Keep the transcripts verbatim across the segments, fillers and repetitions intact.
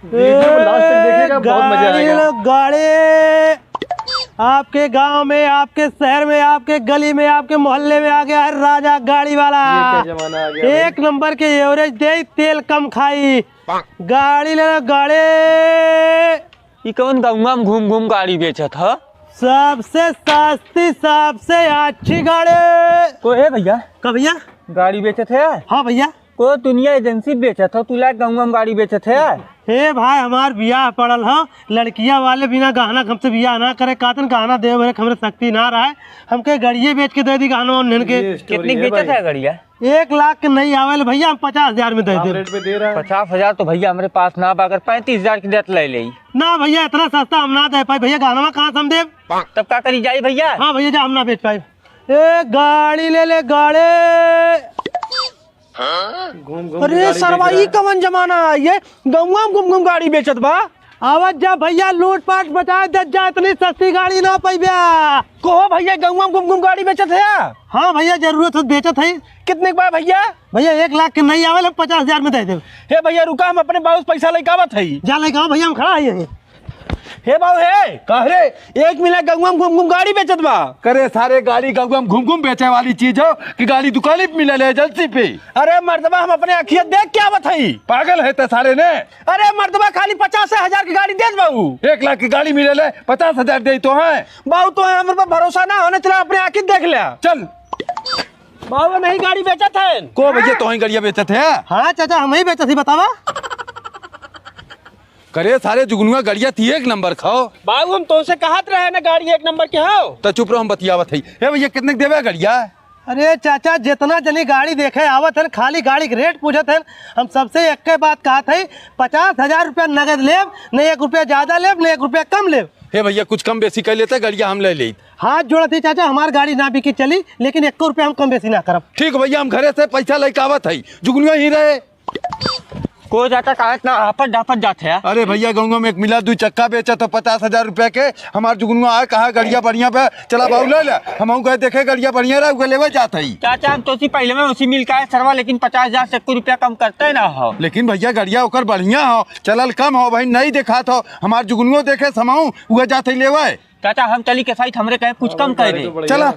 वीडियो को लास्ट तक देखिएगा, बहुत मजा गाड़ी आएगा। लो, गाड़ी। आपके गांव में, आपके शहर में, आपके गली में, आपके मोहल्ले में आ गया है राजा गाड़ी वाला। ये क्या जमाना आ गया भाई? एक नंबर के एवरेज दे, तेल कम खाई। गाड़ी ले लो, गाड़ी। ई कौन गौवा में घूम घूम गाड़ी बेचत ह? सबसे सस्ती, सबसे अच्छी गाड़ी। को है भैया? का भैया? गाड़ी बेचत है? हाँ भैया। को दुनिया एजेंसी बेचत हो, तू लायक गौवा में गाड़ी बेचत है? हे भाई, हमार बियाह पड़ल ह, लड़किया वाले बिना गहना हमसे बियाह ना करे, कातन गहना देवे भरे हमरे शक्ति ना रहे, हमके गड़िये बेच के दे दी गहना उन्हन के। ये story कितनी है बेचत भाई। है गड़िया? एक लाख के नहीं आवेल भैया, हम पचास हजार में दे आप देब। रेट पे दे रहा है। पचास हजार तो भैया हमरे पास ना बा, अगर पैंतीस हजार की देत ले ले। ना भैया, इतना सस्ता हम ना दे पाई भैया, गहनवा कहाँ से हम देब? तब का करी जाई भैया? हाँ भैया, जा हम ना बेच पाई। ए गाड़ी ले ले, गाड़ी। घूम घूम के अरे गाड़ी सरवा, बेच रहा ई है। कवन जमाना आ गया? गौवा में घूम घूम गाड़ी बेचत बा। आवत जा भैया, लूट पाट मचा देत जा, इतनी सस्ती गाड़ी ना पइब्या। कहो भैया, गौवा में घूम घूम गाड़ी बेचत है? हाँ भैया, जरूरत हो बेचत है। कितने के बा भैया? भैया, एक लाख के नहीं आवेल, हम पचास हजार में दे देब। हे भैया रुका, हम अपने बाबू से पैसा लेके आवत है। जा लेके आओ भैया, हम खड़ा है यहीं। हे बाबू हे, का रे? एक मिला गौवा में घूम घूम गाड़ी बेचत बा। करे सारे, गाड़ी गौवा में घूम घूम बेचे वाली चीज हो कि गाड़ी दुकानी पे मिले ले एजेंसी पे? अरे मर्दबा, हम अपने अखिया देख के आवत हई। पागल है ते सारे ने। अरे मर्दबा, खाली पचास हजार की गाड़ी देत बाबू। एक लाख की गाड़ी मिले ले, पचास हजार दे तो है। बाबू तो है, हमरे पर भरोसा ना होने, चला अपने आँखी देख ले। चल। बाबू नहीं गाड़ी बेचत है। को भैया, तो ही गाड़िया बेचत है? हाँ चाचा, हम ही बेचत ही, बतावा। करे सारे जुगनुआ, गड़िया थी एक नंबर खाओ। बाबू, हम तोसे कहत रहे ना, गाड़ी एक नंबर के हो। तो चुप रहो, हम बतियावत हई। हे भैया, कितने के देबे गड़िया? अरे चाचा, जितना जनी गाड़ी देखे आवत हन, खाली गाड़ी के रेट पूछत हन। हम सबसे एक्के बात कहत हई, पचास हजार रुपया नगद लेब, न एक रुपया ज्यादा लेब, न एक रुपया कम लेब। हे भैया, कुछ कम बेसी कर लेते, गड़िया हम ले लेत। हाथ जोड़त ही चाचा, हमार गाड़ी ना बिकी चली, लेकिन एको रुपया हम कम बेसी ना करब। ठीक भैया, हम घरे से पैसा लेके आवत हई, जुगनुआ ही रहे। को जाता कागज ना हाफत डाफत जात है। अरे भैया, गौवा में एक मिला दुई चक्का बेचा तो पचास हजार रुपया के, हमार जुगनुआ आए, कहा गड़िया बढ़िया बा, चला बाबू ले ले। हमहू गए देखे गड़िया बढ़िया रहा, उके लेवे जात हई। चाचा, हम तोसी पहले में उसी मिल का है सरवा, लेकिन पचास हजार से कोई रुपया कम करते ना हो। लेकिन भैया, गड़िया ओकर बढ़िया हो, चलल कम हो भाई, नहीं देखात हो, हमार जुगनुओ देखे समहू, उहे जात हई लेवे। चाचा, हम चली के साथ, हमरे कहे कुछ कम कर दे। चला।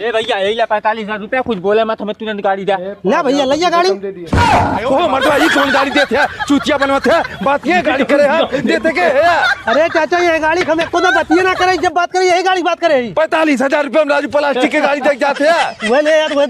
ए भैया, यही ला पैंतालीस हजार रुपया, कुछ बोले मत, हमें तुरंत गाड़ी दे। ले भैया, लइया गाड़ी। ओहो मर्दवा, ई कौन गाड़ी देत है? चूतिया बनवत है, बात ये गाड़ी करे है, देते के है? अरे चाचा, ये गाड़ी हम एको ना बतिये ना करे, जब बात करे यही गाड़ी बात करे। पैंतालीस हजार रुपया में राजू प्लास्टिक के गाड़ी देख जाते हैं। वह ले यार, वह